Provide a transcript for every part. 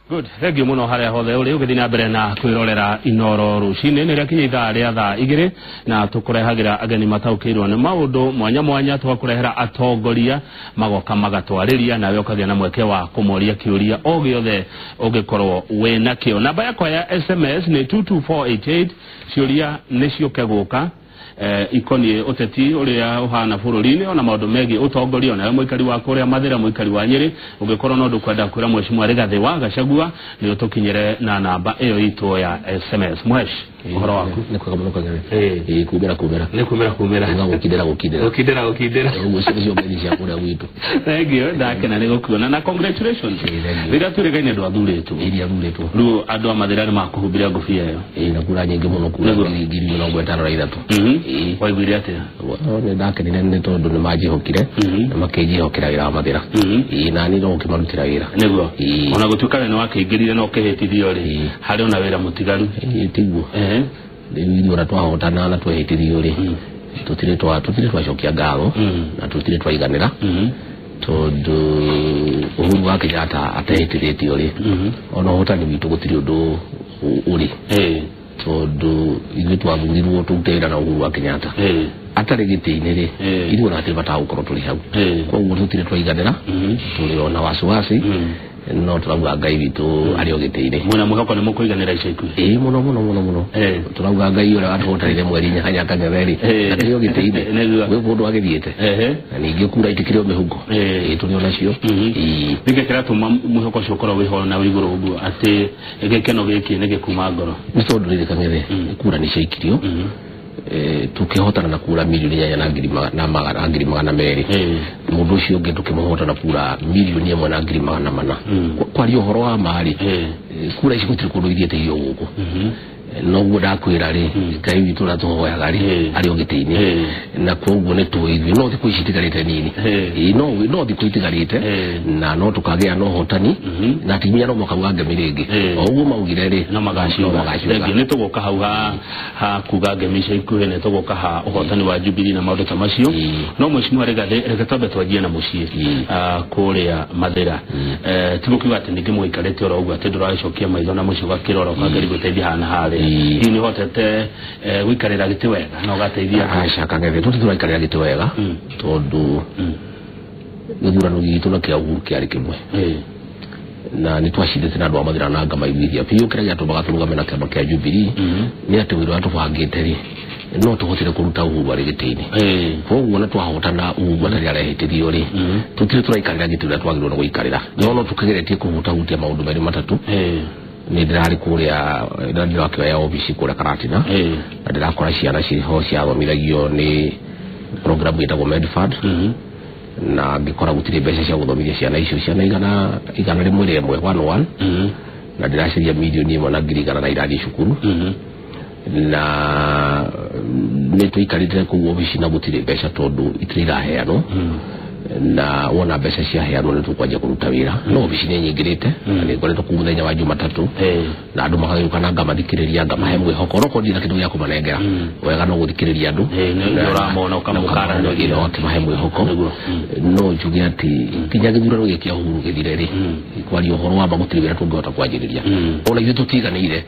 Good, thank you muno haria hothe uri ugithi na mbere na kwirorera Inoro rucini ni riakinya ithaa ria thaa igiri na tukurehagira ageni mataukirwo ni maundu mwanya mwanya, tugakurehera atongoria magoka magatwariria nawe ukagia na mweke wa kumoria kiuria o giothe ungikorwo wina kio. Namba yakwa ya SMS ni 22488, ciuria ni ciuke guka ikoniĩ ũteti ũrĩa ũhana bũrũri-inĩ ona maũndũ megiĩ ũtongoria, onawe mũikari wa kũrĩa Mathĩra, mũikari wa Nyĩrĩ, ũngĩkorwo no ũndũ kwenda kwĩra Mheshimiwa Rigathĩ wa Gachagua nĩ ũtũkinyĩre na namba ĩyo itũ ya SMS. Mhesh, ũhoro waku? Nĩ kwega mũno Kang'ethe. Ĩĩ, kumĩra kumĩra. Nĩ kumĩra kumĩra. Uga gũkindĩra gũkindĩra. Gũkindĩra gũkindĩra. Ũguo cio ngeithi cia kũrĩa gwitũ. Thank you, ndakena nĩ gũkuona na congratulations. Ĩĩ, thank you. Rĩrĩa twĩrĩgaine andũ athurĩtwo. Ĩĩ, athurĩtwo. Rĩu andũ a Mathĩra nĩ makũhumbĩra ngũbia ĩyo. Ĩĩ, na kura nyingĩ mũno, kura Nĩguo. 53,000. Ĩĩ. Waiguire atĩa? Nĩ ndakenire nĩ tondũ nĩ manjĩhokire na makĩnjĩhokera wĩra wa Mathĩra. Ĩĩ, na niĩ no gũkĩmarutĩra wĩra. Nĩguo. Ĩĩ. Ona gũtuĩka we nĩ wakĩingĩrire na ũkĩhĩtithio rĩ, Ĩĩ. harĩ ona wĩra mũtigaru. Ĩĩ, tiguo. Rĩu ithuĩ ona twahotana na twehĩtithio rĩ, tũtirĩ twacokia ngatho na tũtirĩ twaiganĩra tondũ Uhuru wa Kenyatta atehĩtithĩtio rĩ, ona ũhotani witũ gũtirĩ ũndũ ũrĩ, tondũ ithuĩ twathurirwo tũrute wĩra na Uhuru wa Kenyatta atarĩ gĩtĩ-inĩ rĩ, ithuĩ ona hatirĩ bata wa gũkorwo tũrĩ hau. Koguo tũtirĩ twaiganĩra, tũrĩ ona wasiwasi, no tũrauga Ngai witũ arĩ o gĩtĩ-inĩ. Mwĩna mwĩhoko nĩ mũkũiganĩra ica ikuhĩ? Ĩĩ, mũno mũno mũno mũno. Tũrauga Ngai ũrĩa watũhotanire mweri inyanya Kang'ethe rĩ, akĩrĩ o gĩtĩ-inĩ. Nĩguo. Gwĩ kũndũ agĩthiĩte. Na ningĩ kura itikĩrĩ o mĩhuko. Ĩĩ, tũrĩ o nacio. Ĩĩ. Nĩkĩ kĩratũma mwĩhoko ũcio ũkorwo wĩho na wĩ igũrũ ũguo atĩ gĩkeno gĩkĩ nĩ gĩkuma ngoro? Nĩ tondũ rĩrĩ Kang'ethe, kura nĩ ciaikirio, tukĩhotana na kura 8 na ngiri na ngiri 200. Mũndũ ũcio ũngĩ tũkĩmũhota na kura 1,400,000. Kwaria ũhoro wa ma rĩ, kura ici gũtirĩ kũndũ ithiĩte irio gũkũ. Noguo ndakwĩra rĩ, Ngai witũ ũrĩa tũhoyaga rĩ, arĩ o gĩtĩ-inĩ. Na koguo nĩ tũĩ ithuĩ no thikũ ici itigarĩte nini. Ĩĩ, no thikũ itigarĩte na no tũkagĩa na ũhotani, na atumia no makauga ngemi rĩngĩ. O ũguo maugire rĩ, no magaciuga. No magaciuga. Thank you. Nĩ tũgũka hau ha kuga ngemi ica ikuhĩ, nĩ tũgũka ha ũhotani wa Jubilee na maũndũ ta macio. No Mheshimiwa Rigathĩ, reke twambe twanjie na mũciĩ, kũrĩa Mathĩra. Ti gũkiuga atĩ ningĩ mũikarĩte oro ũguo atĩ ndũragĩcokia maitho na mũciĩ ũgakĩrora ũkageria gũteithia haha na harĩa. Hihi nĩ ũhotete gũikarĩra gĩtĩ wega na ũgateithia? Aca Kang'ethe, tũtirĩ tũraikarĩra gĩtĩ wega tondũ gĩthurano gitũ na kĩa Uhuru kĩarĩ kĩmwe. Na nĩ twacindĩte na andũ a Mathĩra na ngamaiguithia biũ. Kĩrĩa gĩatũmaga tũrũgame na kĩama kĩa Jubilee nĩ atĩ wĩra ũrĩa tũbangĩte rĩ, no tũhotire kũruta Uhuru arĩ gĩtĩ-inĩ. Koguo na twahotana Uhuru atarĩ arehĩtithio rĩ, tũtirĩ tũraikarĩra gĩtĩ ũrĩa twagĩrĩirwo nĩ gũikarĩra, no tũkĩgeretie kũhutahutia maũndũ merĩ matatũ. Nĩ ndĩrarĩ kũrĩa na ndĩrakĩoya obici kũrĩa Karatina, na ndĩrakora ciana ciho ciathomithagio nĩ program ĩtagwo Medfund, na ngĩkora gũtirĩ mbeca cia gũthomithia ciana icio, ciana 101, 101, na ndĩracaria 1,100,000 na irathiĩ cukuru. Na nĩ tũikarĩte kũu obici na gũtirĩ mbeca tondũ itirĩ iraheanwo, na wona mbeca ciaheanwo nĩ tũkwanjia kũruta wĩra. No obici nĩ nyingĩrĩte na nĩ ngoretwo kũu mũthenya wa Jumatatũ, na andũ magagĩũka na ngamathikĩrĩria, ngamahe mwĩhoko, onokorwo ndirĩ na kĩndũ gĩa kũmanengera wega no gũthikĩrĩria andũ. Nĩ ũramona ũkamũkaranĩria. Na ũkĩmahe mwĩhoko. Nĩguo. No njuge atĩ nginya gĩthurano gĩkĩ kĩa Uhuru gĩthire rĩ, kwaria ũhoro wa ma gũtirĩ wĩra tũngĩhota kwanjĩrĩria. Ona ithuĩ tũtiganĩire,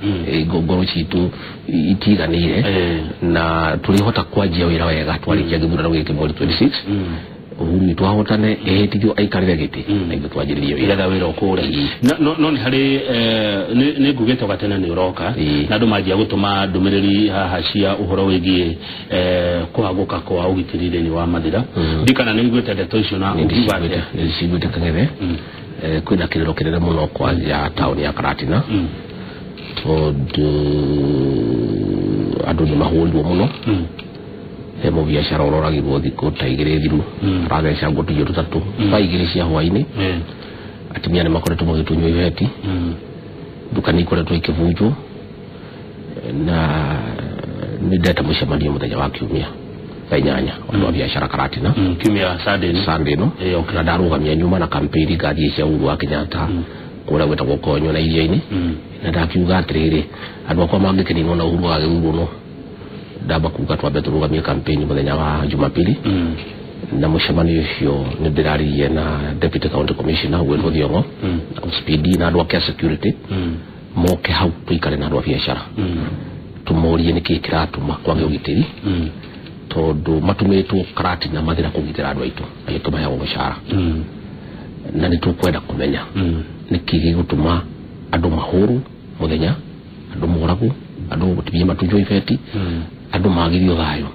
ngoro citũ itiganĩire, na tũrĩhota kwanjia wĩra wega twarĩkia gĩthurano gĩkĩ mweri 26, Uhuru witũ ahotane, ehĩtithio aikarĩre gĩtĩ, na ithuĩ twanjĩrĩrie wĩra. Nĩgetha wĩra ũkũre. No nĩ harĩ nĩ ngugĩte gatene nĩ ũroka, na andũ manjia gũtũma ndũmĩrĩri haha cia ũhoro wĩgiĩ kũhagũka kwa ũgitĩri thĩinĩ wa Mathĩra. Ndikana nĩ ũiguĩte ndeto icio na Nĩ ũngiuga atĩa? Nĩ ndĩciguĩte Kang'ethe. Kwĩna kĩrĩro kĩnene mũno kwanja taũni ya Karatina, tondũ andũ nĩ mahũrirwo mũno. He mũbiacara ũroragirwo thikũ ta igĩrĩ thiru, arathecangwo tũiyo tũtatũ 2:30 cia hwainĩ. Atumia nĩ makoretwo magĩtunywo ibeti, nduka nĩ ikoretwo ikĩbunjwo, na nĩ ndeta mũcemanio mũthenya wa kiumia thaa 8 andũ a biacara Karatina. Kiumia Sunday ĩno? Sunday ĩno. Okay. Na ndarũgamia nyuma na campaign ngathiĩ cia Uhuru wa Kenyatta kũrĩa gwĩtagwo Konyo na iria-inĩ, na ndakiuga atĩrĩrĩ, andũ akwa mangĩkĩninwo na Uhuru agĩthurwo, no ndamba kuga twambe tũrũgamie campaign mũthenya wa Jumapili. Na mũcemanio ũcio nĩ ndĩraririe na Deputy County Commissioner Gwĩtwo Thiong'o na OCPD na andũ ake a security moke hau tũikare na andũ a biacara tũmorie nĩkĩĩ kĩratũma kwage ũgitĩri tondũ matũmĩtwo Karatina Mathĩra kũgitĩra andũ aitũ na gĩtũmaheagwo mũcara na nĩ tũkwenda kũmenya nĩkĩĩ gĩgũtũma andũ mahũrwo mũthenya, andũ moragwo, andũ gũtimia matunjwo ibeti, andũ magithio thayũ.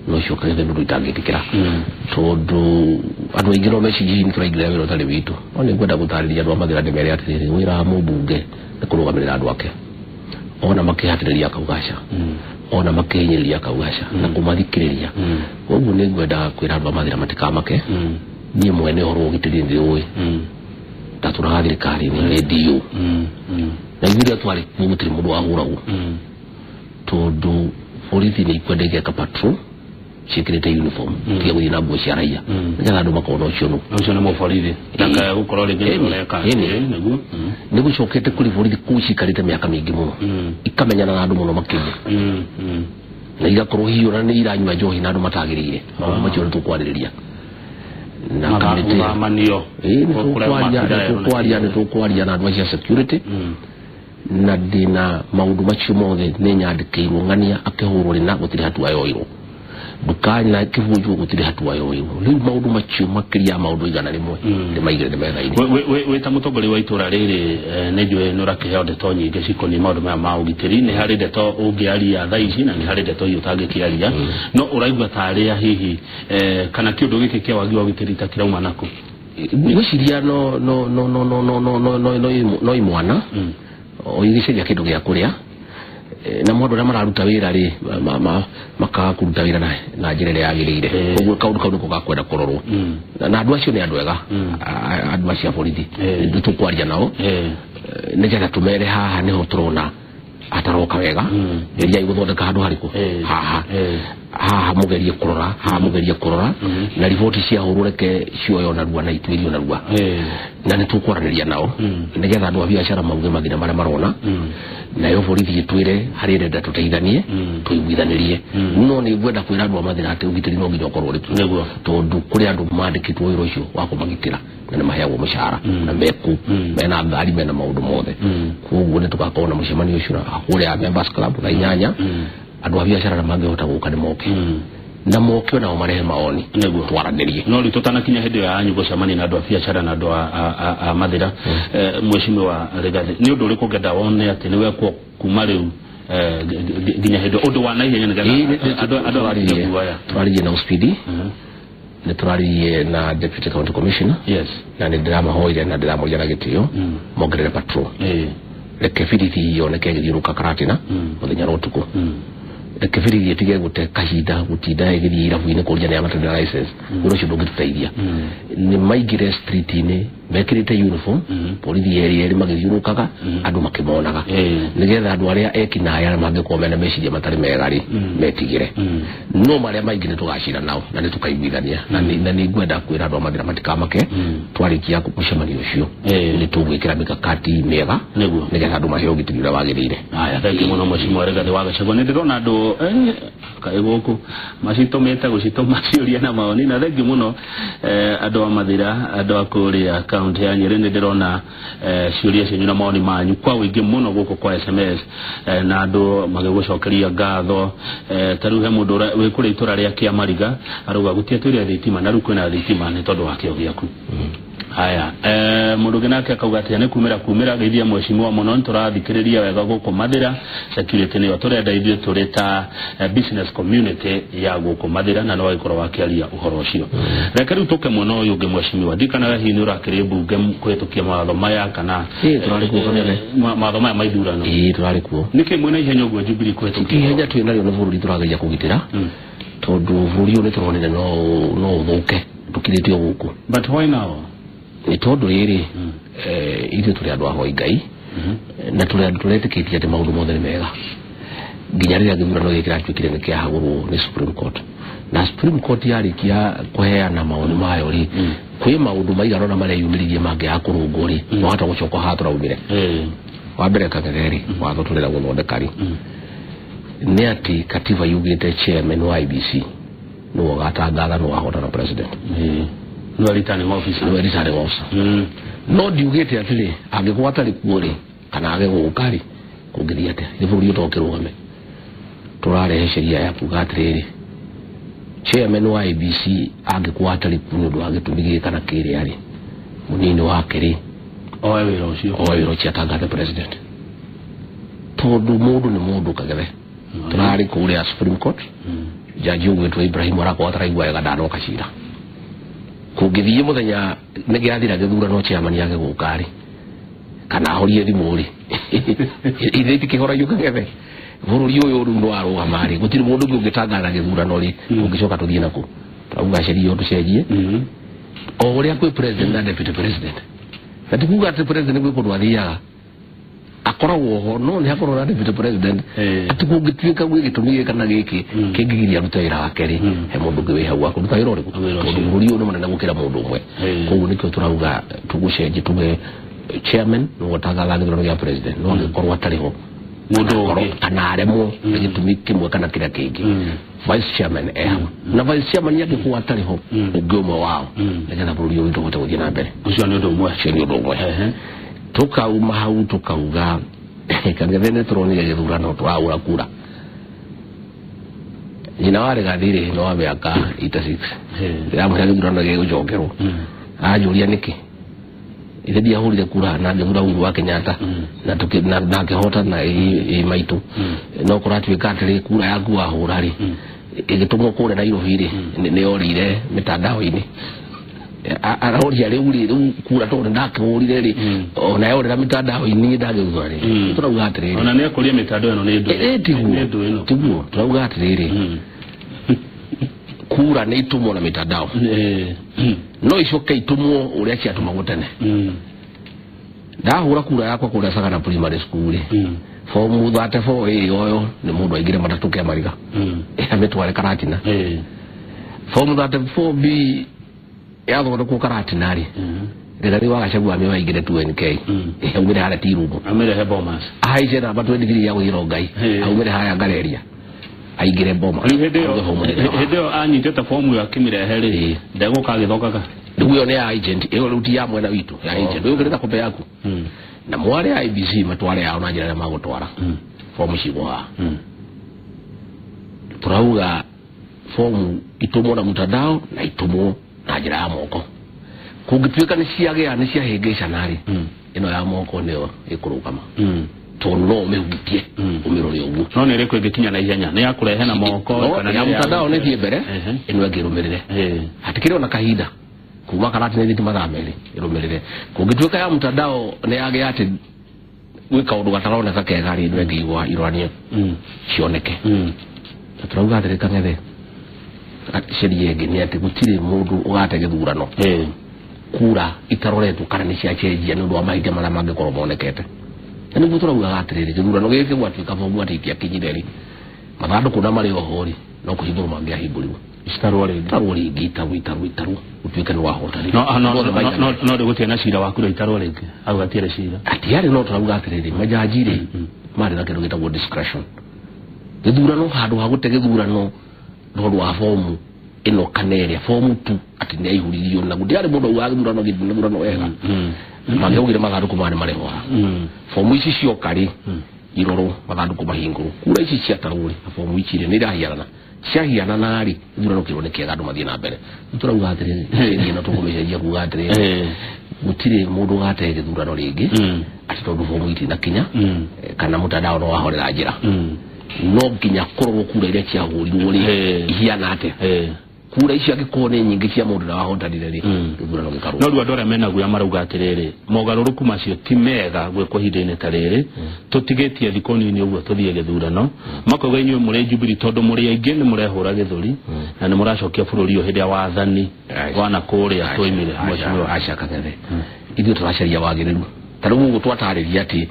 No ũcio Kang'ethe nĩ ũndũ itangĩtĩkĩra tondũ andũ aingĩ no meciria nĩ tũraingĩrĩra wĩra ũtarĩ witũ. No nĩ ngwenda gũtarĩria andũ a Mathĩra ndĩmere atĩrĩrĩ, wĩra wa mũmbunge nĩ kũrũgamĩrĩra andũ ake, ona makĩhatĩrĩria akauga aca, ona makĩhinyĩrĩria akauga aca, na kũmathikĩrĩria. Koguo nĩ ngwenda kwĩra andũ a Mathĩra matikamake. Niĩ mwene ũhoro wa ũgitĩri nĩ ũĩ, ndatũraga thirikari-inĩ rĩndiũ na ithuĩ rĩrĩa twarĩ kuo gũtirĩ mũndũ wahũragwo tondũ borithi nĩ ikwenda igeka patrol ciĩkĩrĩte uniform tiga gũthiĩ na nguo cia raia nĩgetha andũ makona ũcio nũ ũcio nĩ mũborithi ndakae gũkorwo rĩngĩ nĩ ũreka nĩguo nĩ gũcokete kũrĩ borithi kũu cikarĩte mĩaka mĩingĩ mũno ikamenyana na andũ mũno makĩria na igakorwo hihi ona nĩ iranyua njohi na andũ matagĩrĩire. Maũndũ macio nĩ tũkwarĩrĩria na kamĩtĩ nĩ tũkwaria na andũ acio a security na ndĩna maũndũ macio mothe nĩ nyandĩkĩirwo ng'ania akĩhũrwo rĩ na gũtirĩ hatua yoirwo, ndukana kĩbunjwo gũtirĩ hatua yoirwo. Rĩu maũndũ macio makĩria ya maũndũ 100 ndĩmaigĩrĩre metha-inĩ. Wĩ ta mũtongoria wa itũra rĩrĩ nĩ njũĩ nĩ ũrakĩheo ndeto nyingĩ cikoniĩ maũndũ maya ma ũgitĩri. Nĩ harĩ ndeto ũngĩaria thaa ici na nĩ harĩ ndeto iria ũtangĩkĩaria, no ũraigua ta arĩa hihi kana kĩũndũ gĩkĩ kĩa wagi wa ũgitĩri ta kĩrauma nakũ? Ngwĩciria no no no no no no no no no no imwana o igĩcaria kĩndũ gĩa kũrĩa na mũndũ ũrĩa mararuta wĩra rĩ makaga kũruta wĩra na njĩra ĩrĩa yagĩrĩire. Koguo kaũndũ kau nĩko gakwenda kũrorwo na andũ acio nĩ andũ ega, andũ acio a borithi nĩ tũkwaria nao nĩgetha tũmere haha nĩho tũrona ataroka wega, geriai gũthondeka handũ harĩkũ haha haha mũgerie kũrora haha mũgerie kũrora na riboti ciahũrwo reke cioyo narua na ituĩrio narua na nĩ tũkwaranĩria nao nĩgetha andũ a biacara mauge mathĩna marĩa marona nayo borithi ĩtwĩre harĩa ĩrenda tũteithanie tũiguithanĩrie. No nĩ ngwenda kwĩra andũ a Mathĩra atĩ ũgitĩri no nginya ũkorwo ũrĩ kuo tondũ kũrĩ andũ mandĩkĩtwo wĩra ũcio wa kũmagitĩra na nĩ maheagwo mũcara na meku mena ngari mena maũndũ mothe. Koguo nĩ tũgakorwo na mũcemanio ũcio kũrĩa Members Club thaa 8 andũ a biacara na mangĩhota gũka nĩ moke na moke nao marehe maoni nĩguo twaranĩrie. No rĩu tũtanakinya hĩndĩ ĩyo yanyu gũcemania na andũ a biacara na andũ a Mathĩra, Mheshimiwa Rigathi, nĩ ũndũ ũrĩkũ ũngĩenda wone atĩ nĩ wekwo kuma rĩu nginya hĩndĩ ũndũ wa naihenya nĩgetha andũ matige guoya? Tũraririe na OCPD, nĩ tũraririe na Deputy County Commissioner na nĩ ndĩramahoire na ndĩramoria na gĩtĩo mongerere patrol, reke birithi yoneke ĩgĩthiũrũrũka Karatina mũthenya na ũtukũ, reke birithi ĩtige gũte kahinda gũtinda ĩgĩthiĩ irabu-inĩ kũria nĩa matarĩ na license. Ũndũ ũcio ndũngĩtũteithia. Nĩ maingĩre street-inĩ mekĩrĩte uniform, borithi erĩ erĩ magĩthiũrũrũkaga andũ makĩmonaga nĩgetha andũ arĩa ekinaĩ arĩa mangĩkorwo mena meciria matarĩ mega rĩ metigĩre. No marĩa maingĩ nĩ tũgacira nao na nĩ tũkaiguithania na nĩ ngwenda kwĩra andũ a Mathĩra matikamake. Twarĩkia mũcemanio ũcio nĩ tũgwĩkĩra mikakati mĩega nĩgetha andũ maheo ũgitĩri ũrĩa wagĩrĩire. Haya, thengiũ mũno Mheshimiwa Rigathi wa Gachagua. Nĩ ndĩrona andũ kaĩ gũkũ macitũmĩte gũcitũma ciũria na maoni, na thengiũ mũno andũ a Mathĩra, andũ a kũrĩa kaunti ya Nyĩrĩ. Nĩ ndĩrona ciũria cianyu na maoni manyu kwa ũingĩ mũno gũkũ kwa SMS na andũ magĩgũcokeria ngatho. Ta rĩu he mũndũ wĩ kũrĩa itũra rĩa Kĩamariga arauga gũtiatũire thitima na rĩu kwĩna thitima nĩ tondũ wa kĩo gĩaku. Haya, mũndũ ũngĩ nake akauga atĩ nĩ kumĩra geithia mheshimiwa mũno, nĩ tũrathikĩrĩria wega gũkũ Mathĩra, security nĩyo tũrenda ithuĩ tũrĩ ta business community ya gũkũ Mathĩra, na no wagĩkorwo wakĩaria ũhoro ũcio. Reke rĩu tũke mwena ũyũ ũngĩ mheshimiwa, ndikanaga hihi nĩ ũrakĩrĩ mbunge kũhĩtũkia mawatho maya kana tũrarĩ kuo Kang'ethe mawatho maya ma ithurano? Ĩĩ, tũrarĩ kuo. Nĩkĩ mwĩna ihenya ũguo Jubilee kũhĩtũkia? Ihenya twĩ narĩo nĩ bũrũri tũrageria kũgitĩra tondũ bũrũri ũyũ nĩ tũronire no ũthũke tũkirĩte o gũkũ. But why now? Nĩ tondũ rĩrĩ ithuĩ tũrĩ andũ ahoi Ngai na tũrĩ andũ tũretĩkĩtie atĩ maũndũ mothe nĩ mega nginya rĩrĩa gĩthurano gĩkĩ kĩratuĩkire nĩ kĩahagũrwo nĩ Supreme Court, na Supreme Court yarĩkia kũheana maoni mayo rĩ kwĩ maũndũ maigana ũna mareyumĩririe mangĩaga kũrũngwo rĩ no hata gũcoka haha tũraumire. Wa mbere Kang'ethe rĩ watho tũrenda gũthondeka rĩ nĩ atĩ katiba yugĩte chairman wa IEBC nĩwe ũgatangatha nĩ wahotana president. Nĩwe returning officer. Nĩwe returning officer. No ndiugĩte atĩrĩ angĩkorwo atarĩ kuo rĩ kana age gũka rĩ kũngĩthiĩ atĩa nĩ bũrũri ũtokĩrũgame. Tũrarehe sheria ya kuga atĩrĩrĩ chairman wa IEBC angĩkorwo atarĩ kuo nĩ ũndũ wa gĩtũmi gĩkĩ kana kĩrĩa rĩ mũnini wake rĩ oe wĩra ũcio, oe wĩra ũcio atangathe president. Tondũ mũndũ nĩ mũndũ Kagere. Tũrarĩ kũrĩa Supreme Court, jaji ũgwĩtwo Ibrahim arakorwo ataraigua wega ndanoka cira. Kũngĩthiĩ mũthenya nĩ gĩathira gĩthurano chairman age gũka rĩ kana ahorie thimũ rĩ ithe itikĩhoragio Kagere. Bũrũri ũyũ rĩu nĩ warũgama rĩ gũtirĩ mũndũ ũngĩ ũngĩtangatha gĩthurano rĩ ũngĩcoka tũthiĩ nakũ. Tũrauga sheria ĩyo tũcenjie o ũrĩa kwĩ president na deputy president. Na ti kuga atĩ president gwĩ kũndũ athiaga akoragwo ho no nĩ hakorwo na deputy president atĩ kũngĩtuĩka gwĩ gĩtũmi gĩkĩ kana gĩkĩ kĩngĩgiria arute wĩra wake rĩ he mũndũ ũngĩ wĩ hau wa kũruta wĩra ũrĩkũ, tondũ bũrũri ũyũ nĩ mũnene gũkĩra mũndũ ũmwe. Koguo nĩkĩo tũrauga tũgũcenjie tuge chairman nĩwe ũtangathaga gĩthurano gĩa president no angĩkorwo atarĩ ho mũndũ ũngĩ kana aremwo nĩ gĩtũmi kĩmwe kana kĩrĩa kĩngĩ vice chairman e hau na vice chairman angĩkorwo atarĩ ho ũngĩ ũmwe wao nĩgetha bũrũri ũyũ witũ ũhote gũthiĩ na mbere. Ũcio nĩ ũndũ ũmwe. Ũcio nĩ ũndũ ũmwe. Tukauma hau tukauga Kang'ethe nĩ tũronire gĩthurano tũrahũra kura. Nyina wa Rigathi rĩ nĩ wa mĩaka 86 ndĩramwĩra gĩthurano gĩgũcokerwo anjũria nĩkĩ ithe ndiahũrire kura na ngĩthura Uhuru wa Kenyatta na ngĩhota na ĩ maitũ no kũratuĩka atĩrĩ kura yaku wahũra rĩ ĩgĩtũmwo kũrĩa Nairobi rĩ nĩ yorĩire mĩtandao-inĩ. Aroria rĩu rĩ rĩu kura tondũ ndakĩhũrire rĩ ona yorĩra mĩtandao-inĩ ndagĩthura rĩ tũrauga atĩrĩrĩ ona nĩ ekũria mĩtandao ĩno nĩ ndũ tiguo tũrauga atĩrĩrĩ kura nĩ itumwo na mĩtandao no icoke itumwo ũrĩa ciatũmagwo tene. Ndahũra kura yakwa kũrĩa Sagana Primary School rĩ form 34 ĩ yoyo nĩ mũndũ aingĩre matatũ kĩa mariga amĩtware Karatina. Form 34 B yathondekwo Karatina rĩ Rigathi wa Gachagua amĩoya aingĩre 2NK aumĩre harĩa Tirumu amĩrehe Bomas ahaice namba 23 ya gũthiĩ Rongai aumĩre harĩa Ngareria aingĩre Bomas. Rĩu hĩndĩ ĩyo anyitĩte fomu ĩyo akĩmĩrehe rĩ ndegũka agĩthongaga rĩu ĩyo nĩ ya agent ĩyo rĩu ti ya mwena witũ ya agent ũyũ ũkĩrĩta kope yaku na mware IEBC matware yao na njĩra ĩrĩa magũtwara fomu cigwo haha. Tũrauga fomu itumwo na mtandao na itumwo na njĩra ya moko. Kũngĩtuĩka nĩ ciagĩa nĩ ciahĩngĩcana rĩ ĩno ya moko nĩyo ĩkũrũgama tondũ no ũmĩhutie ũmĩrore ũguo. No nĩ ĩrĩkũ ĩngĩkinya na ihenya nĩ ya kũrehe na moko kana ya mtandao nĩ ĩthiĩ mbere ĩno ĩngĩ ĩrũmĩrĩre hatikĩrĩ ona kahinda kuma Karatina ĩthiĩ mathaa merĩ ĩrũmĩrĩre. Kũngĩtuĩka ya mtandao nĩ yagĩa atĩ gwĩ kaũndũ gataroneka kega rĩ ĩno ĩngĩ igwa iroranio cioneke. Na tũrauga atĩrĩ Kang'ethe sheria ĩngĩ nĩ atĩ gũtirĩ mũndũ ũgate gĩthurano kura itaroretwo kana nĩ ciacenjia nĩ ũndũ wa mahĩtia marĩa mangĩkorwo monekete. Na nĩguo tũraugaga atĩrĩrĩ gĩthurano gĩkĩ gwatuĩka bomu atĩ itiakinyire rĩ mathandũkũ na marĩ oho rĩ no kũhingũrwo mangĩahingũrirwo citarwo rĩngĩ itarwo rĩngĩ itarwo itarwo itarwo gũtuĩke nĩ wahota rĩ. No ndĩgũtirĩ na cira wa kura itarwo rĩngĩ hau gatiarĩ cira atiarĩ. No tũrauga atĩrĩrĩ majaji rĩ marĩ na kĩndũ gĩtagwo discretion. Gĩthurano handũ ha gũte gĩthurano tondũ wa fomu ĩno kana ĩrĩa fomu tu atĩ nĩ aihũririo na gũtiarĩ mũndũ augaga gĩthurano gĩthurano wega mangĩaugire mathandũkũ maya nĩ marĩho haha fomu ici cioka rĩ irorwo mathandũkũ mahingũrwo kura ici ciatarwo rĩ na fomu ici rĩ nĩ irahianana ciahianana rĩ gĩthurano kĩrwo nĩ kĩega andũ mathiĩ na mbere. Rĩu tũrauga atĩrĩrĩ ĩno tũkũmĩcenjia kuga atĩrĩrĩ gũtirĩ mũndũ ũgate gĩthurano rĩngĩ atĩ tondũ fomu itinakinya kana mtandao no wahorera njĩra no nginya kũrorwo kura iria ciahũrirwo rĩ ihiana atĩa. Kura icio angĩkorwo nĩ nyingĩ cia mũndũ na wahotanire rĩ gĩthurano gĩkarũa. No rĩu andũ arĩa mena guoya marauga atĩrĩrĩ mogarũrũku macio ti mega gwĩkwo ihinda-inĩ ta rĩrĩ tũtigĩtie thikũ nini ũguo tũthiĩ gĩthurano makauga inyuĩ mũrĩ Jubilee tondũ mũrĩ aingĩ nĩ mũrehũra gĩthũri na nĩ mũracokia bũrũri ũyũ hĩndĩ ya wathani wana kũrĩa twoimire. Mheshimiwa aca Kang'ethe ithuĩ tũracaria wagĩrĩru ta rĩu ũguo twatarĩria atĩ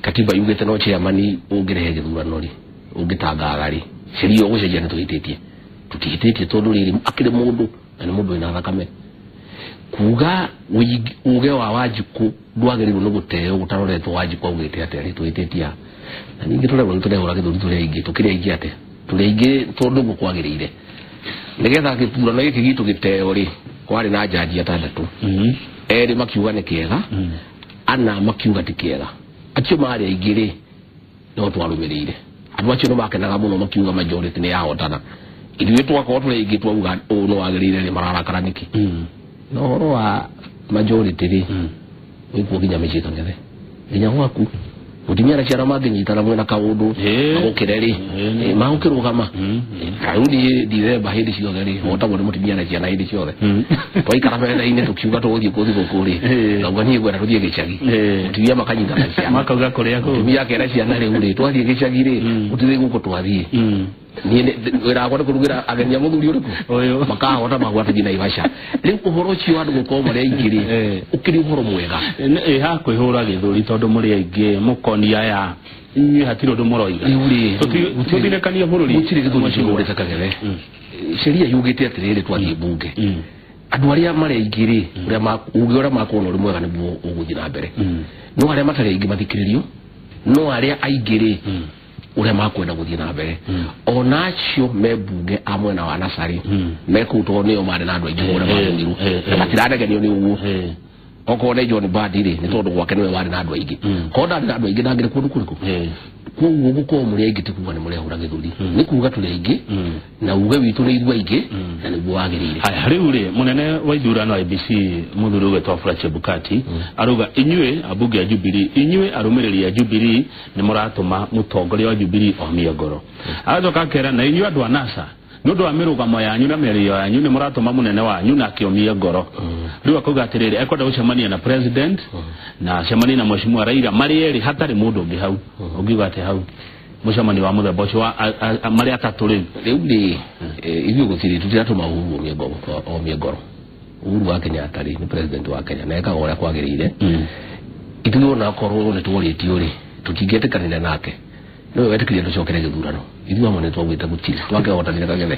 katiba yugĩte no chairman ũngĩrehe gĩthurano rĩ ũngĩtangatha rĩ sheria ĩyo gũcenjia nĩ tũhĩtĩtie tũtihĩtĩtie tondũ rĩrĩ akĩrĩ mũndũ na nĩ mũndũ wĩna thakame kuga uge wa Wanjikũ ndwagĩrĩirwo nĩ gũteo gũtaroretwo Wanjikũ augĩte atĩa rĩ tũhĩtĩtie na ningĩ tũrerwo nĩ tũrehũra gĩthũri tũrĩ aingĩ tũkĩrĩ aingĩ atĩa tũrĩ aingĩ tondũ ũguo kwagĩrĩire. Nĩgetha gĩthurano gĩkĩ gitũ gĩteo rĩ, kwarĩ na njanji atandatũ. Erĩ makiuga nĩ kĩega, ana makiuga ti kĩega. Acio marĩ aingĩ rĩ, no twarũmĩrĩire. Andũ acio nĩ makenaga mũno makiuga majority nĩ yahotana. Ithuĩ twakorwo tũrĩ aingĩ twauga ũũ nĩ wagĩrĩire rĩ, mararakara nĩkĩ? No ũhoro wa majority rĩ, wĩkuo nginya mĩciĩ Kang'ethe, nginya gwaku. Mũtumia na ciana mangĩnyitana mwena kaũndũ magũkĩre rĩ, magũkĩrũgama. Rĩu niĩ Dithemba hĩndĩ ciothe rĩ, hotagwo nĩ mũtumia na ciana hĩndĩ ciothe. Twaikara metha-inĩ tũkiuga tũgũthiĩ kũ thigũkũ rĩ, ngauga niĩ ngwenda tũthiĩ gĩcagi. Mũtumia makanyitana ciana. Makauga kũrĩa kũu. Mũtumia akera ciana rĩu rĩ, twathiĩ gĩcagi rĩ, gũtirĩ gũkũ twathiĩ. Niĩ wĩra wakwa nĩ kũrugĩra ageni a mũthuri ũrĩkũ? Ũyũ. Makahota magwa tũthiĩ Naivasha. Rĩu ũhoro ũcio wa andũ gũkorwo marĩ aingĩ rĩ, ũkĩrĩ ũhoro mwega. Ĩ ha kwĩhũra gĩthũri tondũ mũrĩ aingĩ mũkonia aya inyuĩ hatirĩ ũndũ mũroiga. Rĩu rĩ, Tũthinĩkanie bũrũri. Gũtirĩ gĩthũri kĩhũrĩte Kang'ethe. Sheria yugĩte atĩrĩrĩ, twathiĩ mbunge. Andũ arĩa marĩ aingĩ rĩ, uge ũrĩa makuona ũrĩ mwega nĩguo ũgũthiĩ na mbere. No arĩa matarĩ aingĩ mathikĩrĩrio, no arĩa aingĩ rĩ, ũrĩa makwenda gũthiĩ na mbere. Ona acio me mbunge a mwena wa Nasarĩ, me kũu tondũ nĩo marĩ na andũ aingĩ ũrĩa mathurirwo. Na matiranegenio nĩ ũguo. Okorwo nĩ John Mbadi rĩ, nĩ tondũ gwake nĩwe warĩ na andũ aingĩ. Korwo ndarĩ na andũ aingĩ ndangĩrĩ kũndũ kũrĩkũ. Koguo gũkorwo mũrĩ aingĩ ti kuga nĩ mũrehũra gĩthũri. Nĩ kuga tũrĩ aingĩ, na uge witũ nĩ ithuĩ aingĩ, na nĩguo wagĩrĩire. Haya, rĩu rĩ, mũnene wa ithurano IEBC mũthuri ũgwĩtwo Wafula Chebukati arauga inyuĩ ambunge a Jubilee, inyuĩ arũmĩrĩri a Jubilee nĩ mũratũma mũtongoria wa Jubilee omie ngoro. Agacoka akera na inyuĩ andũ a NASA, nĩ ũndũ wa mĩrũgamo yanyu na mĩario yanyu nĩ mũratũma mũnene wanyu na akĩomie ngoro. Rĩu akauga atĩrĩrĩ, ekwenda gũcemania na president na acemanie na mheshimiwa Raila marĩ erĩ hatarĩ mũndũ ũngĩ hau. Ũngiuga atĩ hau mũcemanio wa mũthemba ũcio wa marĩ atatũ rĩu? Rĩu rĩ, ithuĩ gũtirĩ tũtiratũma Uhuru omie ngoro, omie ngoro. Uhuru wa Kenyatta rĩ, nĩ president wa Kenya na ekaga ũrĩa kwagĩrĩire. Ithuĩ ona korwo nĩ tworĩtio rĩ, tũtingĩetĩkanĩra nake. Nĩwe wetĩkĩria tũcokere gĩthurano. Ithuĩ amwe nĩ twaugĩte gũtirĩ, twakĩhotanire Kang'ethe.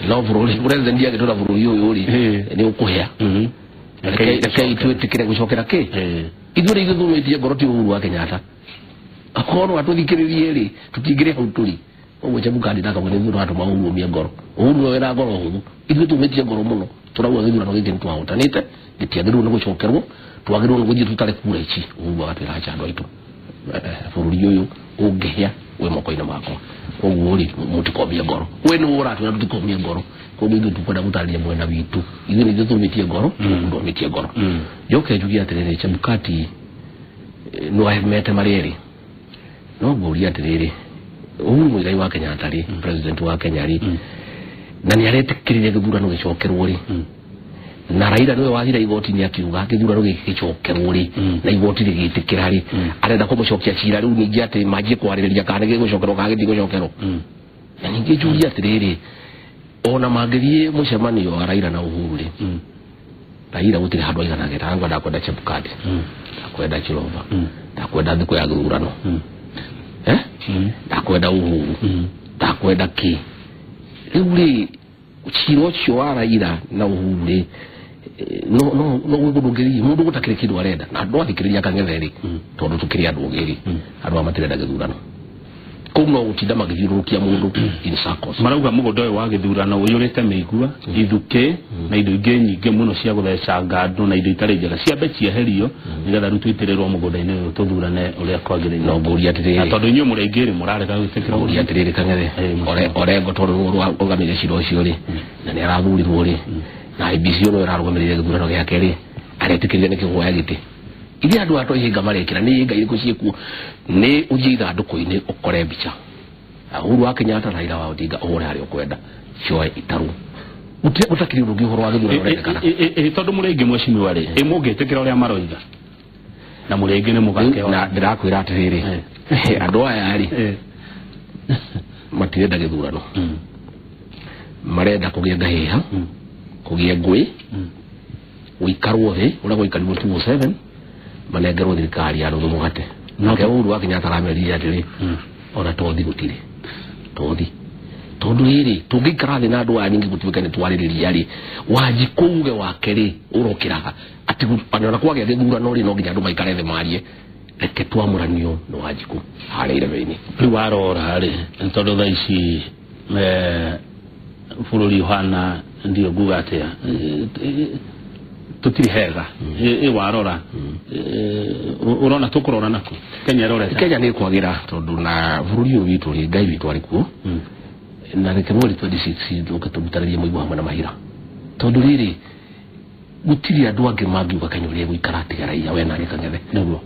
No bũrũri, president agĩtwĩra bũrũri ũyũ rĩ, nĩ ũkũhĩa. Rekei twĩtĩkĩre gũcokera kĩ? Ithuĩ rĩ, ithuĩ tumĩtie ngoro ti Uhuru wa Kenyatta. Akorwo atũthikĩrĩrie rĩ, tũtingĩrĩ hau tũrĩ. Koguo Chebukati ndakauga nĩ ithuĩ tũratũma Uhuru omie ngoro. Uhuru nĩwe wĩna ngoro hũthũ. Ithuĩ tumĩtie ngoro mũno. Tũrauga gĩthurano gĩkĩ nĩ twahotanĩte, gĩtiagĩrĩirwo nĩ gũcokerwo, twagĩrĩirwo nĩ gũthiĩ tũtare kura ici. Uhuru agatwĩra acha andũ aitũ. Bũrũri ũyũ ũngĩhĩa wĩ moko-inĩ makwa. Koguo rĩ, mũtikomie ngoro. We nĩwe ũratwĩra tũtikomie ngoro. Koguo ithuĩ tũkwenda gũtarĩria mwena witũ. Ithuĩ nĩ ithuĩ tũmĩtie ngoro, Uhuru ndũmĩtie ngoro. Njoke njuge atĩrĩrĩ, Chebukati no ahemete marĩ erĩ. No ngũria atĩrĩrĩ, Uhuru Muigai wa Kenyatta rĩ, president wa Kenya rĩ, na nĩ aretĩkĩrire gĩthurano gĩcokerwo rĩ, na Raila nĩwe wathire igoti-inĩ akiuga gĩthurano gĩkĩ gĩcokerwo rĩ, na igoti rĩgĩtĩkĩra rĩ, arenda kũmũcokia cira rĩu ningĩ atĩ manjie kwarĩrĩria kana gĩgũcokerwo kana gĩtigũcokerwo. Na ningĩ njurie atĩrĩrĩ, ona mangĩthiĩ mũcemanio wa Raila na Uhuru rĩ, Raila gũtirĩ handũ aiganagĩra, arauga ndakwenda Chebukati, ndakwenda Chirova, ndakwenda thikũ ya gĩthurano, ndakwenda Uhuru, ndakwenda kĩ. Rĩu rĩ, cira ũcio wa Raila na Uhuru rĩ, no no no gwĩ kũndũ ũngĩthiĩ mũndũ gũtakĩrĩ kĩndũ arenda, na andũ athikĩrĩria Kang'ethe rĩ, tondũ tũkĩrĩ andũ ogĩ rĩ, andũ aya matirenda gĩthurano. Kũu no gũtinda magĩthiũrũrũkia mũndũ in circles. Marauga mũgũnda ũyũ wa gĩthurano ũiyũrĩte mĩigua, ithukĩ na indo ingĩ nyingĩ mũno cia gũthecanga andũ na indo itarĩ njega ciambe cieherio nĩgetha rĩu tũitĩrĩrwo mũgũnda-inĩ ũyũ tũthurane ũrĩa kwagĩrĩire. No ngũria atĩrĩrĩ, Na tondũ inyuĩ mũrĩ aingĩ rĩ, mũrarega gwĩtĩkĩra ngũria atĩrĩrĩ Kang'ethe, Orengo tondũ nĩwe ũrũgamĩrĩire cira ũcio rĩ, na nĩ arathurirwo rĩ, na IEBC nĩwe ũrarũgamĩrĩire gĩthurano gĩake rĩ, aretĩkĩrire nĩkĩ kuoya gĩtĩ? Ithuĩ andũ aya twahinga marekĩra, nĩ hinga irĩkũ ciĩkuo? Nĩ ũthiĩ ithandũkũ-inĩ ũkore mbica Uhuru wa Kenyatta, Raila wa Odinga, ũhũre harĩa ũkwenda, cioe itarũ. Gũtakĩrĩ ũndũ ũngĩ ũhoro wa gĩthurano ũrendekana. Tondũ mũrĩ aingĩ mheshimiwa rĩ, ĩ mũngĩtĩkĩra ũrĩa maroiga na mũrĩ aingĩ nĩ mũgakĩhota? Na ndĩrakwĩra atĩrĩrĩ, andũ aya rĩ, matirenda gĩthurano, marenda kũgĩa ngahĩha, kũgĩa ngũĩ, gũikarwo thĩ ũrĩa gwaikarirwo 2007, manengerwo thirikari ya nuthu mũgate. Nake Uhuru wa Kenyatta aramerire atĩrĩ, ona tothi gũtirĩ tothi, tondũ rĩrĩ tũngĩikara thĩ na andũ aya ningĩ gũtuĩke nĩ twarĩrĩria rĩ, Wanjikũ uge wake rĩ ũrokĩraga atĩ ona kwagĩa gĩthurano rĩ, no nginya andũ maikare thĩ marie, reke twamũranio nĩ Wanjikũ harĩa irebe-inĩ. Rĩu warora rĩ, nĩ tondũ thaa ici bũrũri ũhana ndio nguga atĩa tutiri hega ĩ warora ũrona tũkũrora naku Kenya ĩrorete Kenya nĩ kwagira tondu na bũrũri ũyũ witũ rĩ Ngai witũ arĩ kuo na reke mweri 26 tũke tũrutanĩrie mũigua hamwe na mahira tondu rĩrĩ gũtirĩ andũ angĩ mangiuga Kenya ũrĩa gũikara tiga raia we na Kang'ethe nĩguo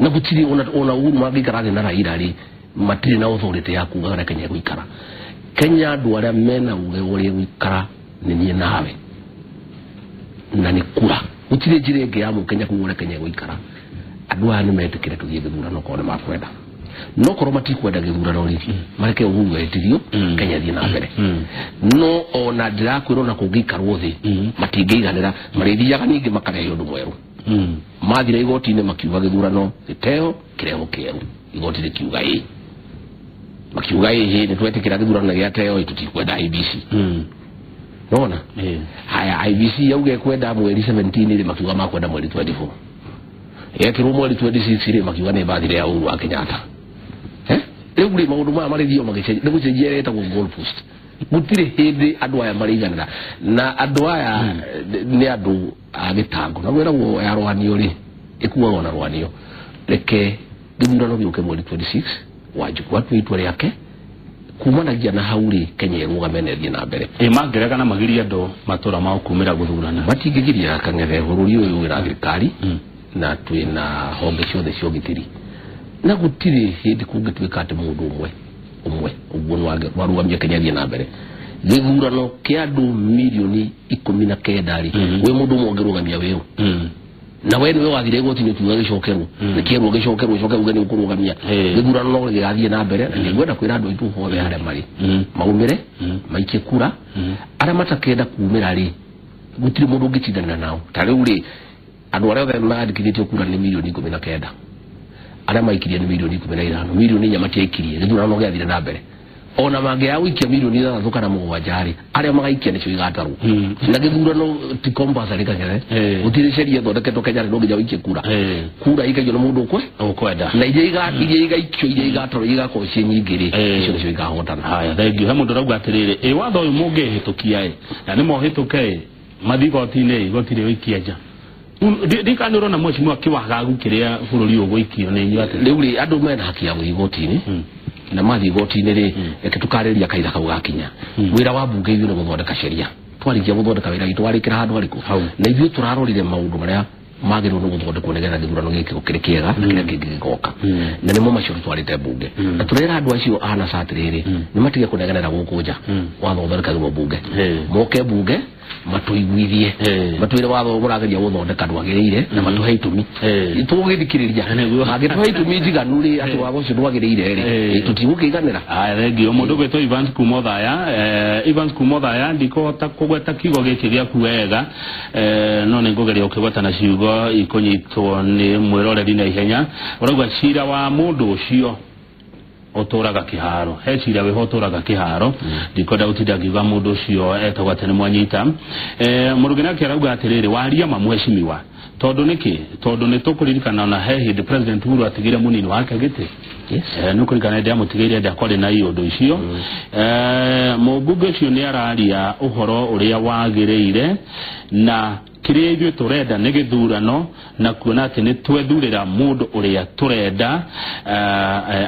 na gũtirĩ ona Uhuru mangĩikara thĩ na Raila rĩ matirĩ na authority ya kuga ũrĩa Kenya ĩgũikara. Kenya andũ arĩa mena uge ũrĩa ĩgũikara nĩ niĩ nawe na nĩ kura gũtirĩ njĩra ĩngĩ ya mũkenya kuga ũrĩa Kenya ĩgũikara. Andũ aya nĩ metĩkĩre tũthiĩ gĩthurano korwo nĩ makwenda no korwo matikwenda gĩthurano rĩ mareke Uhuru etirio Kenya ĩthiĩ na mbere no ona ndĩrakwĩra ona kũngĩikarwo thĩ matingĩiganĩra marĩthiaga ningĩ makarehe ũndũ mwerũ mathire igoti-inĩ makiuga gĩthurano gĩteo kĩreho kĩerũ igoti rĩkiuga ĩ makiuga ĩ nĩ twetĩkĩra gĩthurano gĩateo tũtikwenda IEBC nona haya IEBC yauga ĩkwenda mweri 17 rĩ makiuga makwenda mweri 24 yekĩrwo mweri 26 rĩ makiuga nĩ bathire ya Uhuru wa Kenyatta rĩu rĩ maũndũ maya marĩthio magĩcenjia nĩ gũcenjia ĩtagwo goal post gũtirĩ hĩndĩ andũ aya marĩiganĩra na andũ aya nĩ andũ a gĩtango na gwĩragwo ya rwanio rĩ ĩkuaga na rwanio reke gĩthurano gĩũke mweri 26 Wanjikũ atue itua rĩake kumanagia na hau rĩ Kenya ĩrũgame na ĩthiĩ na mbere ĩ mangĩregana magirie andũ matũra mao kumĩra gũthurana matingĩgiria Kang'ethe bũrũri ũyũ wĩna thirikari na twĩna honge ciothe cia ũgitĩri na gũtirĩ hĩndĩ kũngĩtuĩka atĩ mũndũ ũmwe ũguo nĩwarũgamia Kenya ĩthiĩ na mbere gĩthurano kĩa andũ mirioni 19 rĩ wĩ mũndũ ũmwe ũngĩrũgamia wĩũ na we nĩwe wathire igoti-inĩ ũkiuga gĩcokerwo nĩkĩerwo gĩcokerwo ũcoke uge nĩ ũkũrũgamia gĩthurano no gĩgathiĩ na mbere na nĩngwenda kwĩra andũ aitũ othe harĩa marĩ maumĩre maikie kura arĩa matakenda kumĩra rĩ gũtirĩ mũndũ ũngĩtindanĩra nao ta rĩu rĩ andũ arĩa othe mandĩkithĩtio kura nĩ mirioni 19 arĩa maikirie nĩ mirioni 15 mirioni 4 matiaikirie gĩthurano gĩathire na mbere ona mangĩaga gũikia mirioni 6 kana 7 rĩ arĩa magaikia nĩcio igatarwo na gĩthurano ti compulsory Kang'ethe gũtirĩ sheria ĩthondeketwo Kenya rĩ no nginya ũikie kura kura ikagio nĩ mũndũ ũkwenda na iria igaikio iria igatarwo igakorwo ciĩ nyingĩ rĩ icio nĩcio ikahotana. Haya thengiũ he mũndũ ũrauga atĩrĩrĩ ĩ watho ũyũ mũngĩhĩtũkia ĩ na nĩ mohĩtũke ĩ mathiĩ igoti-inĩ igoti rĩũikie nja ndikana ũrona mheshimiwa kĩwagagu kĩrĩa bũrũri ũgũikio nĩ inyuĩ atĩ rĩu rĩ andũ mena haki ya gũthiĩ igoti-inĩ na mathiĩ igoti-inĩ rĩ reke tũkarĩria kaira kau gakinya wĩra wa mbunge ithuĩ nĩ gũthondeka sheria twarĩkia gũthondeka wĩra witũ warĩkĩra handũ harĩkũ na ithuĩ tũrarorire maũndũ marĩa magĩrĩirwo nĩ gũthondekwo nĩgetha gĩthurano gĩkĩ kĩrĩ kĩega na kĩrĩa kĩngĩ gĩgoka na nĩmo macio tũtwarĩte mbunge na tũrera andũ acio a NASA atĩrĩrĩ nĩ matige kũnegenera gũkũ nja watho ũthondekagĩrwo mbunge moke mbunge matũiguithie matwĩre watho mũrageria gũthondeka ndwagĩrĩire na matũhe itũmi tũgũgĩthikĩrĩria mangĩtũhe itũmi njiganu rĩ atĩ watho ũcio ndwagĩrĩire rĩ tũtigũkĩiganĩra. Haya thengio mũndũ ũgwĩtwo Evans kuma Othaya Evans kuma Othaya ndikũhota kũgweta kiugo gĩkĩ gĩaku wega no nĩ ngũgeria gũkĩgweta na ciugo ikũnyitwo nĩ mwĩroreri na ihenya ũrauga cira wa mũndũ ũcio ũtũraga kĩharo he cira wĩho ũtũraga kĩharo ndikwenda gũtinda ngiuga mũndũ ũcio etagwo atĩ nĩ mwanyita mũrũgĩ nake arauga atĩrĩrĩ waria ma mheshimiwa tondũ nĩkĩ tondũ nĩ tũkũririkana ona he hĩndĩ President Uhuru atigire mũnini wake gĩtĩ nĩ ũkũririkana hĩndĩ amũtigĩire hĩndĩ kwarĩ na iũndũ icio mũmbunge ũcio nĩ araria ũhoro ũrĩa wagĩrĩire na kĩrĩa ithuĩ tũrenda nĩ gĩthurano na kuona atĩ nĩ twethurĩra mũndũ ũrĩa tũrenda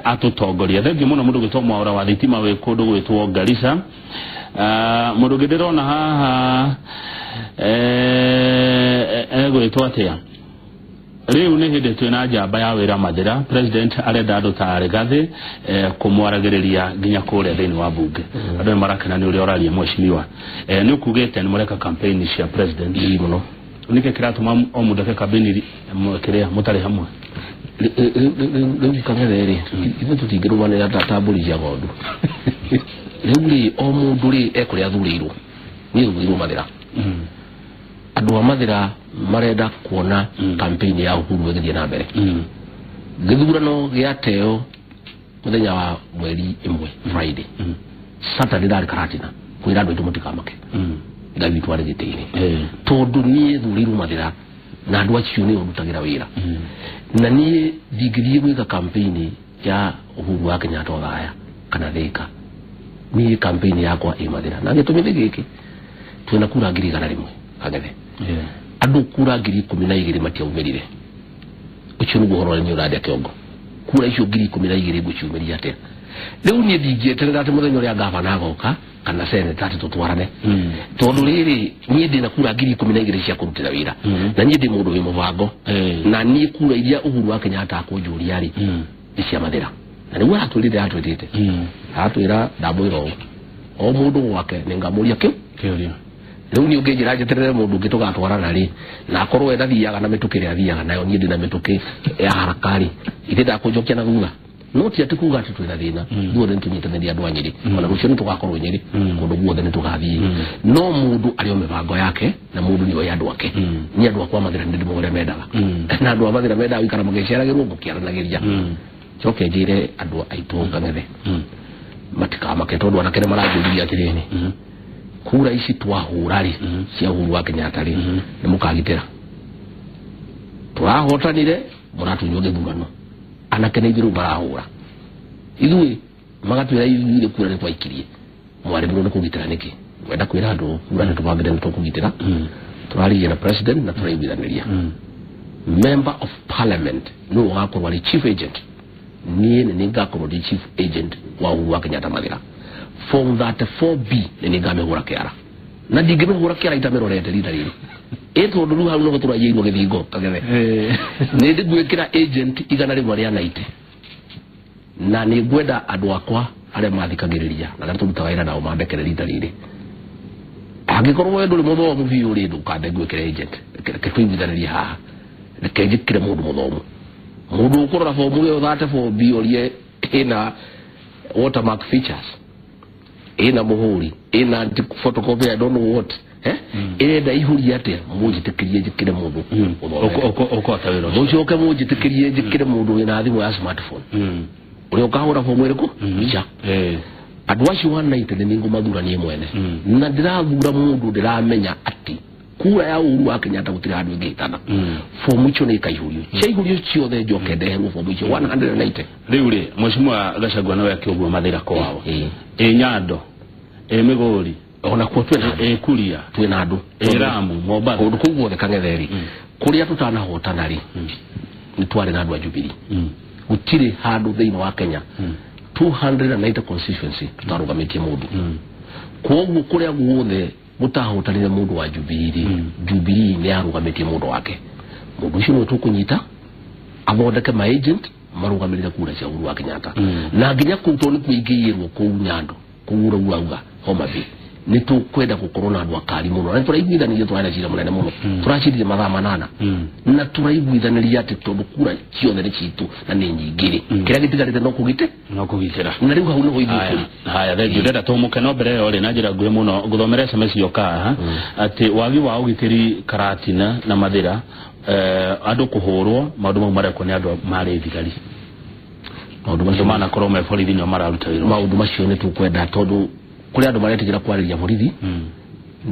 atũtongoria. Thengiũ mũno mũndũ gwĩtwo Mwaũra wa thitima wĩ kũndũ gwĩtwo Garissa. Mũndũ ũngĩ ndĩrona haha egwĩtwo atĩa rĩu nĩ hĩndĩ twĩna njamba ya wĩra Mathĩra president arenda andũ ta Rigathĩ kũmwaragĩrĩria nginya kũrĩa thĩinĩ wa mbunge andũ nĩ marakena nĩ ũrĩa ũraria mheshimiwa nĩ ũkugĩte nĩ mũreka campaign cia president mũno nĩkĩ kĩratũma o mũndũ eke campaign kĩrĩa mũtarĩ hamwe rĩu Kang'ethe rĩ ithuĩ tũtingĩrũmanĩra ta mbũri cia ng'ondu rĩu rĩ o mũndũ rĩ ekũrĩa athurĩirwo niĩ thurĩirwo Mathĩra andũ a Mathĩra marenda kuona campaign ya Uhuru ĩgĩthiĩ na mbere gĩthurano gĩateo mũthenya wa mweri 1 Friday Saturday ndarĩ Karatina kwĩra andũ aitũ mũtikamake Ngai witũ arĩ gĩtĩ-inĩ tondũ niĩ thurĩirwo Mathĩra na andũ acio nĩo ndutagĩra wĩra na niĩ ndingĩthiĩ gwĩka campaign ya Uhuru wa Kenyatta Othaya kana Thika Niĩ campaign yakwa ĩ Mathĩra na gĩtũmi nĩ gĩkĩ, twĩna kura 100,000 Kang'ethe. Andũ kura 12,000 matiaumĩrire. Ũcio nĩguo ũhoro ũrĩa niĩ ũrandĩa kĩongo. Kura icio 12,000 ngũciumĩria atĩa? Rĩu niĩ ndingĩeterera atĩ mũthenya ũrĩa gavana agoka kana seneta atĩ tũtwarane, tondũ rĩrĩ niĩ ndĩna kura 12,000 cia kũrutĩra wĩra, na niĩ ndĩ mũndũ wĩ mũbango, na niĩ kura iria Uhuru wa Kenyatta akũnjũria rĩ nĩ cia Mathĩra, na nĩguo aratwĩrire, atwĩrĩte, aratwĩra ndamwĩra ũũ, o mũndũ gwake nĩngamũria kĩu kĩũria. Rĩu niĩ ũngĩnjĩra njeterere mũndũ ũngĩ tũgatwarana rĩ, na akorwo we ndathiaga na mĩtũkĩ ĩrĩa athiaga nayo, niĩ ndĩna mĩtũkĩ ya haraka rĩ, ithe ndakũnjokia na thutha. No ti atĩ kuga atĩ twĩna thĩna, ithuothe nĩtũnyitanĩria andũ a Nyĩrĩ, ona rũciũ nĩtũgakorwo Nyĩrĩ, kũndũ guothe nĩtũgathiĩ, no mũndũ arĩ o mĩbango yake na mũndũ nĩoĩ andũ ake. Niĩ andũ akwa Mathĩra nĩ ndĩmoĩ ũrĩa mendaga, na andũ a Mathĩra mendaga gũikara magĩceragĩrwo ngũkĩaranagĩria. Njoke njĩre andũ aitũ Kang'ethe matikamake, tondũ anake nĩ maranjũririe atĩrĩrĩ, kura ici twahũra rĩ cia Uhuru wa Kenyatta rĩ, nĩ mũkagitĩra? Tũrahotanire, mũratunywo gĩthurano. Anake nĩ ithuĩ rĩu marahũra ithuĩ, magatwĩra ithuĩ kura nĩ twaikirie, mwaremirwo nĩ kũgitĩra nĩkĩ? Wenda kwĩra andũ kura nĩ tũbangĩte nĩ tũkũgitĩra. Tũraririe na president na tũraiguithanĩria member of parliament nĩwe ũgakorwo arĩ chief agent. Niĩ nĩ nĩngakorwo ndĩ chief agent wa Uhuru wa Kenyatta Mathĩra. Form 34B nĩ nĩngamĩhũra kĩara, na ndingĩmĩhũra kĩara itamĩrorete rita rĩrĩ ĩ, tondũ rĩu hau noho tũraiyĩirwo gĩthingo Kang'ethe. Nĩ ndĩgwĩkĩra agent 190, na nĩ ngwenda andũ akwa arĩa mathikagĩrĩria na arĩa tũrutaga wĩra nao mandekere rita rĩrĩ. Angĩkorwo we ndũrĩ mũthomu biũ rĩ, ndũkambe ngwĩkĩre agent. Reke tũiguithanĩrie haha, reke njĩkĩre mũndũ mũthomu, mũndũ ũkũrora bomu ĩyo 34B orie ĩna watermark features, ĩna mũhũri, ĩna photocopy, I don't know what, eh, ĩrenda ihuria atĩa. Mũnjĩtĩkĩrie njĩkĩre mũndũ ũthomete. Ũkũhota wĩra ũcio? Mũcoke mũnjĩtĩkĩrie njĩkĩre mũndũ wĩna thimũ ya smartphone, ũrĩa ũkahũra bomu ĩrĩkũ mbica. Andũ acio 190 nĩ nĩngũmathura niĩ mwene, na ndĩrathura mũndũ ndĩramenya atĩ kura ya Uhuru wa Kenyatta gũtirĩ handũ ĩngĩhĩtana. Bomu icio nĩ ikaihũrio, ciaihũrio ciothe njoke ndeherwo bomu icio 190. Rĩu rĩ, Mheshimiwa Gachagua nĩwe akĩũguo Mathĩra kwao, ĩ Nyando, ĩ Migori, ona kuo twĩna andũ. Ĩ Kuria, Twĩna andũ. Ĩ Lamu, Mombasa. Kũndũ kũu guothe Kang'ethe rĩ, kũrĩa tũtanahotana rĩ, nĩ twarĩ na andũ a Jubilee. Gũtirĩ handũ thĩinĩ wa Kenya 290 constituency tũtarũgamĩtie mũndũ. Koguo kũrĩa guothe gũtahotanire mũndũ wa Jubilee rĩ, Jubilee nĩ yarũgamĩtie mũndũ wake. Mũndũ ũcio nĩwe tũkũnyita athondeke ma agent marũgamĩrĩre kura cia Uhuru wa Kenyatta, na nginya kũu tondũ nĩ kuingĩirwo kũu Nyando, kũu ũrĩa urauga Homa Bay, nĩ tũkwenda gũkorwo na andũ akari mũno, na nĩ tũraiguithanĩria, tũrarĩ na cira mũnene mũno, tũracirire mathaa 8, na tũraiguithanĩria atĩ tondũ kura ciothe nĩ citũ na nĩ nyingĩ rĩ, kĩrĩa gĩtigarĩte no kũgite No kũgitĩra. Na rĩu hau nĩho ithuĩ tũrĩ. Haya, thengiũ. Ndĩrenda tũmũke, no mbere ĩyo rĩ, na njĩra nguhĩ mũno ngũthomera SMS yoka haha atĩ wagi wa ũgitĩri Karatina na Mathĩra, andũ kũhũrwo, maũndũ mau marekwo nĩ andũ marĩ thigari. Maũndũ andũ macio manakorwo me borithi nĩo mararuta wĩra ũcio. Maũndũ macio nĩ tũkwenda, tondũ kũrĩ andũ maretigĩra kwarĩria borithi.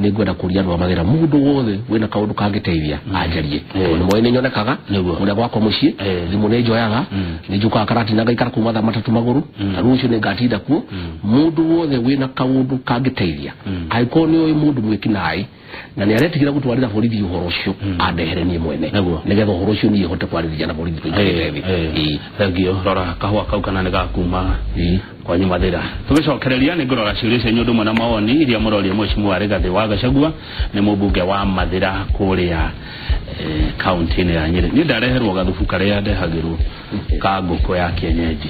Nĩ ngwenda kũria andũ a Mathĩra, mũndũ wothe wĩna kaũndũ kangĩteithia anjarie, tondũ nĩ moĩ nĩ nyonekaga kũrĩa gwakwa mũciĩ. Thimũ nĩ njoyaga, nĩ njũkaga Karatina ngaikara kũu mathaa 3 magũrũ, na rũciũ nĩ ngatinda kuo. Mũndũ wothe wĩna kaũndũ kangĩteithia, angĩkorwo nĩ ũĩ mũndũ mwĩki naĩ na nĩ aretigĩra gũtwarĩra borithi ũhoro ũcio, andehere niĩ mwene, nĩgetha ũhoro ũcio niĩ hote kwarĩrĩria na borithi tũikarĩte thĩ. Thengio. Rora kahũa kau kana nĩ gakuma kwanyu Mathĩra. Tũgĩcokereria nĩ ngũrora ciũria cianyu ũndũ ũmwe na mawoni iria mũroria Mheshimiwa Rigathĩ wa Gachagua, nĩ mũmbunge wa Mathĩra kũrĩa kaunti-inĩ ya Nyĩrĩ. Niĩ ndareherwo gathubu karĩa ndehagĩrwo ka ngũkũ ya kienyeji.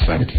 Asante.